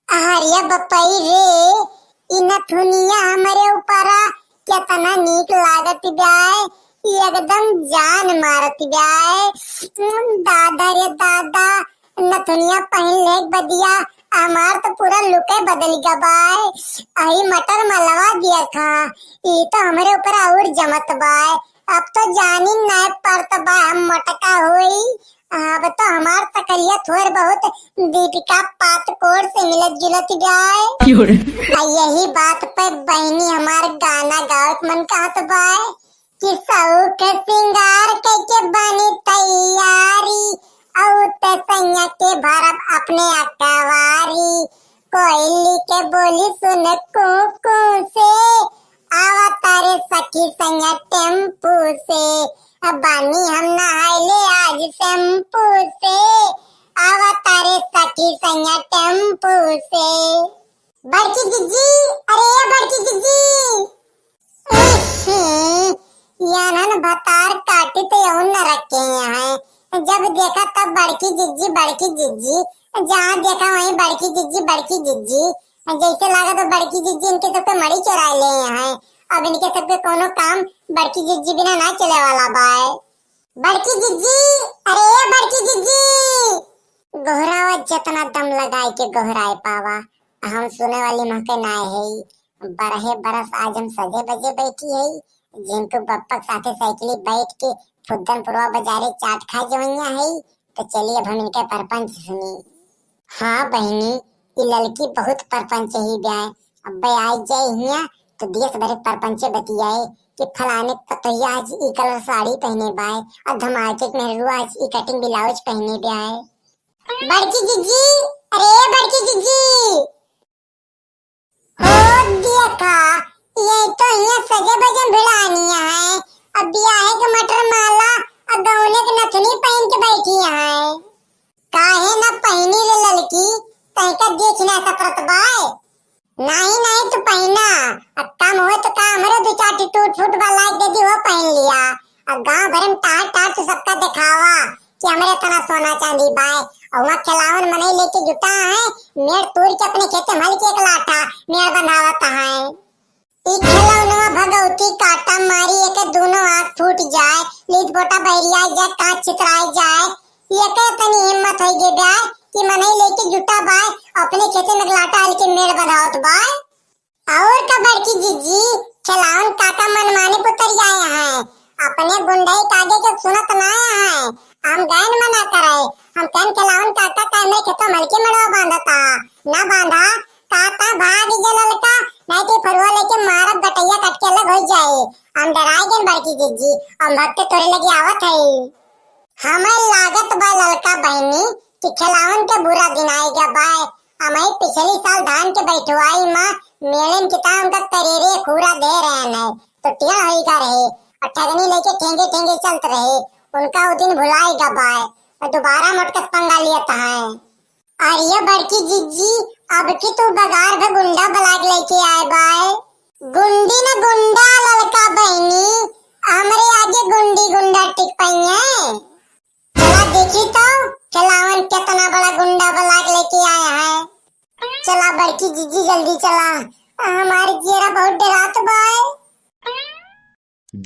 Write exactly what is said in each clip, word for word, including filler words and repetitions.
अरे बपई रे, ई नथुनिया हमरे ऊपरा केतना नीक लागत बाय, ई एकदम जान मारत बाय। उम, दादा रे दादा, नथुनिया पहिन ले बदिया, हमार तो पूरा लुके बदल गबाय। अही मटर मलवा दिया खा, ई तो हमरे ऊपर और जमत बाय। अब तो जानी नाय पड़त बा हम मोटका होई। अब तो हमार सकलिया थोर बहुत दीपिका पादुकोण से मिलत जुलत बाय। क्यों रे? आ यही बात पे बहिनी हमार गाना गावत मन कहत बाय कि सौख सिंगार कइके बानी तैयारी, औ ते सैया के भरब अपने अकवारी। कोयली के बोली सुन कू कू से, आवा तारे सखी सैया टेम्पू से। अब बानी हम नहाइले आज शैम्पू से, आवा तारे सखी सैया टेम्पू से। बड़की जिज्जी, अरे ए बड़की जिज्जी। उहुं, यानन भतार काटी तो यहू नरक के हैं। जब देखा तब बड़की जिज्जी, बड़की जिज्जी, जहाँ देखा वहीं बड़की जिज्जी, बड़की जिज्जी। जैसे लागत हो बड़की जिज्जी इनके सबके मड़ी चोराइ ले हैं। अब इनके सबके कोनो काम बड़की जिज्जी बिना ना चले वाला बाय। बड़की जिज्जी, अरे ए बड़की जिज्जी। गोहरावा, जेतना दम लगाइ के गोहराइ पावा, हम सुने वाली महके नाय हई। बरहे बरस आज हम सजे बजे बैठी हई, झिंकू बप्पक साथे साइकिली बैठ के फुद्दनपुरवा बजारे चाट खाए जवइया हई। तो चली अब हम इनके परपंच सुनी। हाँ बहिनी, ई ललकी बहुत परपंच ही ब्याय। अब्बे आई जाए हियाँ तो देश भरे परपंचे बतियाए कि फलाने पतोहिया आज ई कलर साड़ी पहने बाय और धमाके के मेहरुआ आज ई कटिंग ब्लाउज पहने बाय। बड़की जिज्जी, अरे बड़की जिज्जी। हो देखा, ये तो हियाँ सजे बजे भिड़ानी है। अब बियाहे के मटर माला और गौने के नथुनी पहन के बैठी है। काहे न पहिनी रे ललकी, तैका देख ना सकत बाय। नाही, नाही, तू पहिना। अब काम होए तो का हमरे दू चार ठी टूट फूट वाला दे दी, हो पहिन लिया। अब गांव भर में टार टार तू सबका देखावा कि हमरे इतना सोना चांदी बाय। और वहाँ खिलावन मनई लेके जुटा है, मेड़ तूर के अपने खेते में हल के एक लाठा मेड़ बंधावत है। ई खिलौनवा भगौती काटा मारी, एके दूनो आँख फूट जाए, लीद पोटा बहरिया जाए, कांच छितराए जाए। एके तनी हिम्मत होई गे बाय कि मनई लेके जुटा बाय, अपने खेते में लाटा हल के मेड़ बंधावत बाय। और का बड़की जिज्जी, खिलावन काका मनमानी पुतर आए हैं, अपने गुंडई कागे के सुनत ना आए हैं। हम गैन मना करे, हम कहन खिलावन काका का हमरे खेतों में हल के मेड़वा बांधता, ना बांधा, काका भाग जे ललका, नहीं तो फरुआ लेके मारब गटैया कट के अलग हो जाए। हम डराए गन बड़की जिज्जी, हम भक्ते तोरे लगे आवत है। हमें लागत बा ललका बहिनी कि खिलावन के बुरा दिन आए गया बाय। हमही पिछली साल धान के बैठवाई मा मेड़न किता उनका करेरे खूरा दे रहन है, तो टेढ़ होई गा रहे और ठगनी लेके ठेंगे ठेंगे चलत रहे। उनका उ दिन भुलाए गा बाय और दोबारा मोटकस पंगा लियत है। अरे बड़की जिज्जी, अब की तू बगार भे गुंडा बलाक लेके आए बाय। गुंडी न गुंडा ललका बहिनी, हमरे आगे गुंडी गुंडा टिक पइहें। चला देखी तो, खिलावन कितना बड़ा गुंडा बलाक लेके आया है। चला बड़की जिज्जी जल्दी चला, हमार जियरा बहुत डरात बाय।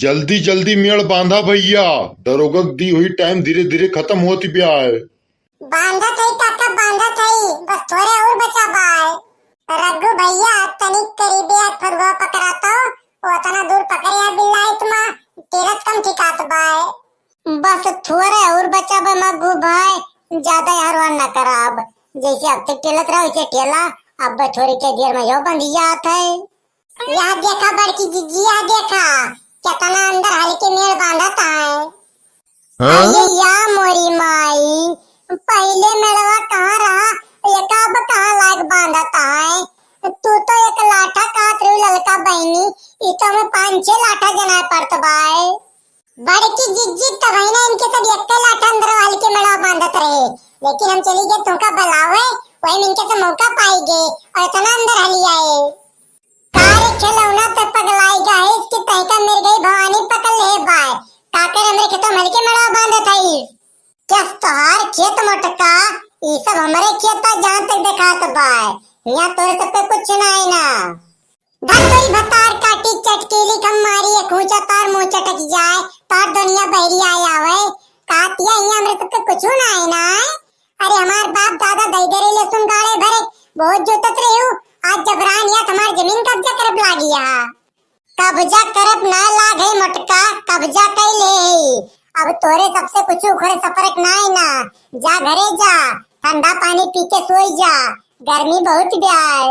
जल्दी जल्दी मेड़ बांधा भइया, दरोगा के दी हुई टाइम धीरे धीरे खतम होत बिया है। बांधत हई काका, बांधत हई, बस थोरे और बचा बाय। रघु भइया, तनिक करीबे आज फरुआ पकड़ा तो, वो इतना दूर पकड़े है बिल्ला इतमा, तेरत कम ठिकात बाय। बस थोरे और बचा बा मग्गू भाई, ज्यादा हरवा न कराब। जैसे अब तक टेलत रहा वैसे टेला, अब थोड़ी के देर में यो बंध जात है। या देखा बड़की जिज्जी, या देखा, कितना अंदर हल्के मेड़ बांधत है। हाँ? अरे या मोरी माई, पहिले मेड़वा कहाँ रहा, एका अब कहाँ लाग बांधत है? तू तो एक लाठा कात रहू ललका बहिनी, ई तो हमें पाँच छह लाठा जनाए पड़त बाय। बड़की जिज्जी तबहिना इनके सब एक्के लाठा अंदर वाली के मेड़वा बांधत रहे, लेकिन हम चली गए तुमका बुलावे, वही में इनके सब मौका पाई गए और इतना अंदर हली आए। का रे खिलौना, ते पगलाई गा है इसकी तहका मिर्गई भवानी पकड़ ले बाय। का कर हमरे खेतों में हल्के मेड़वा बांधत है? कस तोहार खेत मोटका, ई सब हमरे खेत बा जहाँ तक देखात बाय। हियाँ तोरे सबके कुछ ना है ना। धर तोरी भतार काटी चटकीली, हम मारी एक ऊँचा तार मुँह चटक जाए, तार दुनिया बहरी आए आवे। कातिया हियाँ हमरे सबके कुछ ना है ना। अरे हमार बाप दादा दई दे रहे लहसुन गाड़े भरे, बहुत जोतत रहे हो, आज जबरान या हमार जमीन कब्जा करब लागिया। कब्जा करब ना लागे मोटका, कब्जा कैले है। अब तोरे सबसे कुछ उखड़े सफरक ना है ना। जा घरे जा, ठंडा पानी पी के सोई जा, गर्मी बहुत ब्याय।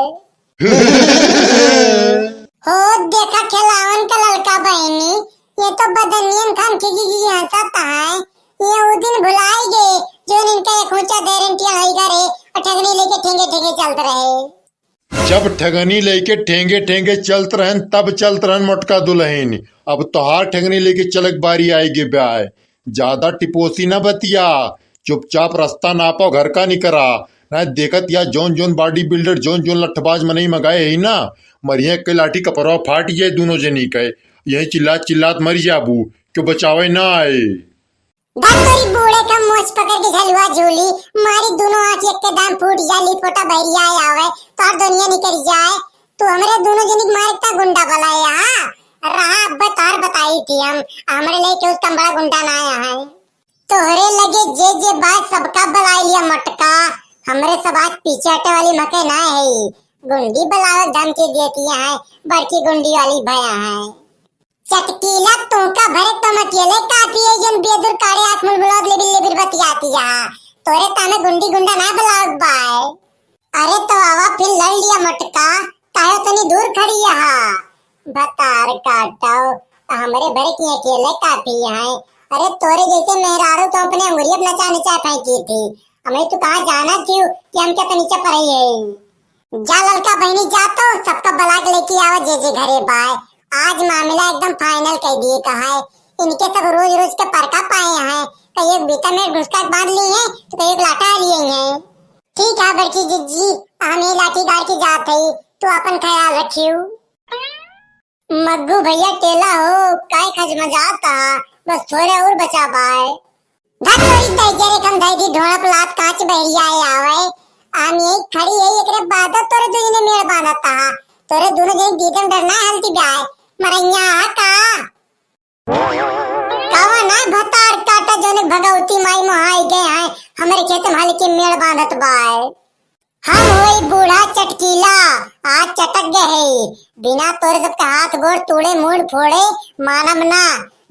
हो देखा खेलावन का ललका बहिनी, ये तो बदनियन खान खिखी खिखी हंसत है। ये उ दिन भुलाई गए जो इनका एक ऊंचा देरन टिया होई करे और ठगनी लेके ठेंगे ठेंगे चलत रहे। जब ठगनी लेके ठेंगे ठेंगे चलत रहन, तब चलत रहन मोटका दुलहिन। अब तोहार ठगनी लेके चलक बारी आएगी ब्याय। ज्यादा टिपोसी ना बतिया, चुपचाप रास्ता नापा, घर का निकरा। ना देखत या जौन जौन बॉडी बिल्डर, जौन जौन लठबाज मनई मगाए है ना, मरिया के लाठी कपरवा फाट जाए दोनों जनी के। यही चिल्लात चिल्लात मर जाबू, क्यों बचावे ना आए। धर तोरी बूढ़े का मोछ पकड़ के झलुआ झूली, मारी दोनों आँख एक के दाम फूट जाए, लीपोटा बहरिया आवे, तोर दुनिया निकल जाए। तू हमरे दोनों जनी के मारे का गुंडा बलाए, हाँ? रहा अब तार बताई थी हम, हमरे लिए क्यों कम बड़ा गुंडा ना आया है। तोहरे लगे जे जे बात सबका बलाई लिया मोटका, हमरे सब आज पीछे हटे वाली मके ना है। गुंडी बलावे धमकी देती है, बड़की गुंडी वाली भया है। चटकीला तोहका भरे तुम अकेले काफी है, जन बेदुर काढ़े आँख मुलमुलात लेबिर लेबिर बतियाती है। तोरे तामे गुंडी गुंडा ना बलावत बाय। अरे तो आवा फिर लड़ लिया मोटका, काहे तनी दूर खड़ी यहाँ? भतार काटो, हमरे भरे की अकेले काफी है। अरे तोरे जैसे मेहरारू तो अपने अंगुरिया पे नचा नचा फेंकी थी, हमें तू कहाँ जाना क्यों कि हम क्या नीचे पर ही है। जा ललका बहिनी जा तो सबका बला के लेके आवा जे जे घरे बाय। आज मामला एकदम फाइनल कर दिए का है। इनके सब रोज रोज के परका पाए हैं, कहीं एक बीता में घुसका बांध ली है तो कहीं एक लाटा लिए हैं। ठीक है बड़की जिज्जी, हम ये लाठी गाड़ के जात हई, तू अपन ख्याल रखियो। मग्गू भैया टेला हो, काय खजमजाता, बस थोड़े और बचा बाय। धत तोरी दहिजरे कम धई दी ढोड़प लात कांच बहरिया आवे। आम यही खड़ी है, एकरे बाद तोरे दुई ने मेड़ बांधता। तोरे दोनों जन दीदम डरना हल्दी ब्याय। मरैया हा का? कावा ना भतार काटा जौने भगवती माई मोहाई गए हैं, हमरे खेत में हल्की मेड़ बांधत बाय। हम होई बूढ़ा चटकीला, आज चटक गए है। बिना तोरे सबके हाथ गोड़ तोड़े मूड़ फोड़े मानब ना।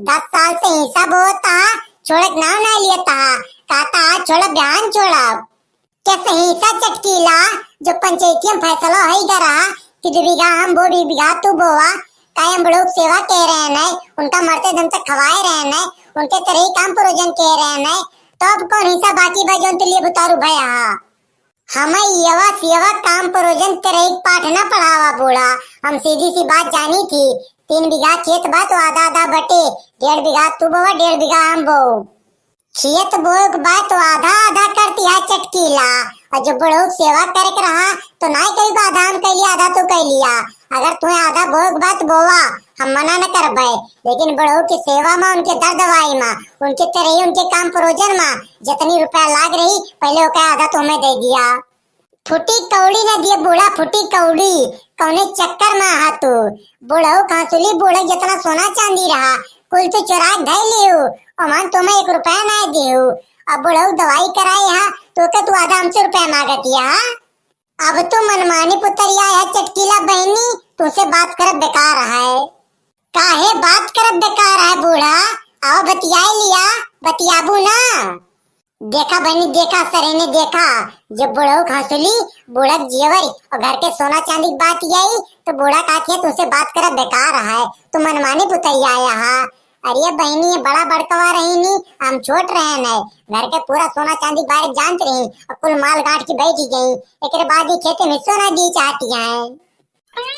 दस साल से हिसाब होता, छोड़क नाव ना लियता। कहता आज छोड़ब, बिहान छोड़ब। कैसे हिंसा चटकीला, जो पंचायती में फैसला होई गा रहा कि दो बीघा हम बो, दो बीघा तू बोवा, काहे हम बड़ों की सेवा कह रहे हैं, उनका मरते दम तक खवाए रहे हैं, उनके तरह ही काम परोजन कह रहे हैं, तो अब कौन हिंसा बाकी बा जौन तुलिए बुतारू भया हा? हमें यवा सेवा काम परोजन तेरे एक पाठ ना पढ़ावा बूढ़ा, हम सीधी सी बात जानी थी, तीन बीघा खेत बा तो आधा आधा बटे, डेढ़ बीघा तू बोवा, डेढ़ बीघा हम बो। खेत बोए के बाद तो आधा आधा करती है चटकीला, और जो बड़ों की सेवा करे के रहा तो ना ही कहीं को आधा हम कह लिया, आधा तू कह लिया। अगर तुम्हें आधा बोए के बाद बोवा, हम मना न करबे, लेकिन बड़ों की सेवा में, उनके दर्द दवाई में, उनके तरही, उनके काम परोजन में जितनी रुपया लाग रही, पहले ओका आधा तुम्हें दे दिया। फुटी कौड़ी न दिए बूढ़ा, फुटी कौड़ी, कौने चक्कर में आहा तू? बूढ़ऊ खांसुली बूढ़े जितना सोना चांदी रहा, कुल तू चुरा के धई लिहू, ओमन तुम्हें एक रुपया ना दिहू। अब बूढ़ऊ दवाई कराए हा, तो के तू आधा हमसे रुपया मांगत या? अब तू मनमानी पुतरिया है चटकीला बहिनी, तुमसे बात करब बेकार है। काहे बात करब बेकार है बूढ़ा? आओ बतियाए लिया, बतियाबू ना। देखा बहिनी, देखा सरेने, देखा, जब बूढ़ऊ खांसुली, बूढ़ा जेवर और घर के सोना चांदी की बात आई, तो बूढ़ा कहत है, "तुमसे बात करब बेकार है, तू मनमानी पुतरिया आया हा।" अरे बहिनी, ये बड़ा बड़कवा रही नी, हम छोट रहे न, घर के पूरा सोना चांदी के बारे जानत रही, और कुल माल गांठ की बैठ गई, एकरे बाद ही खेते में हिस्सो ना दी चाहती हैं।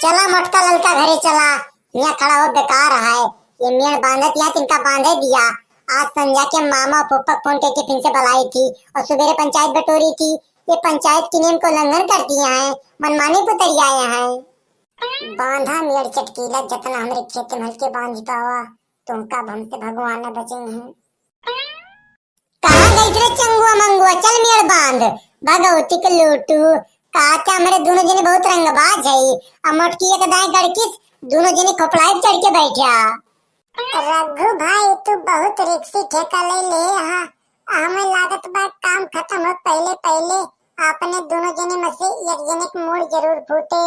चला मोटका ललका घरे चला, हियाँ खड़ा हो बेकार है। ये मेड़ बांधत यहाँ तिनका बांधे दिया। आज संझा के मामा फूफा फोन करके फिर से बुलाई थी और सुबेरे पंचायत बटोरी थी। ये पंचायत के नियम को उल्लंघन कर दिया है, मनमानी पुतरिया आया है। बांधा मेड़ चटकीला, जतना हमरे खेत में हल्के बांध पावा, तुमका अब हमसे भगवान न बचे हैं। कहाँ गई रे चंगुआ मंगुआ, चल मेड़ बांध। भगवती के लोटू, काका, हमरे दुनो जने बहुत रंगबाज है। आ मोटकी एक दाएं गड़किस, दुनो जने खोपड़ाई चढ़ के बैठा। रघु भाई, तू बहुत रिक्सी ठेका ले ले हा। हमें लागत बा काम खत्म हो पहले पहले अपने दुनो जने में से एक जने के मूड़ जरूर फूटे।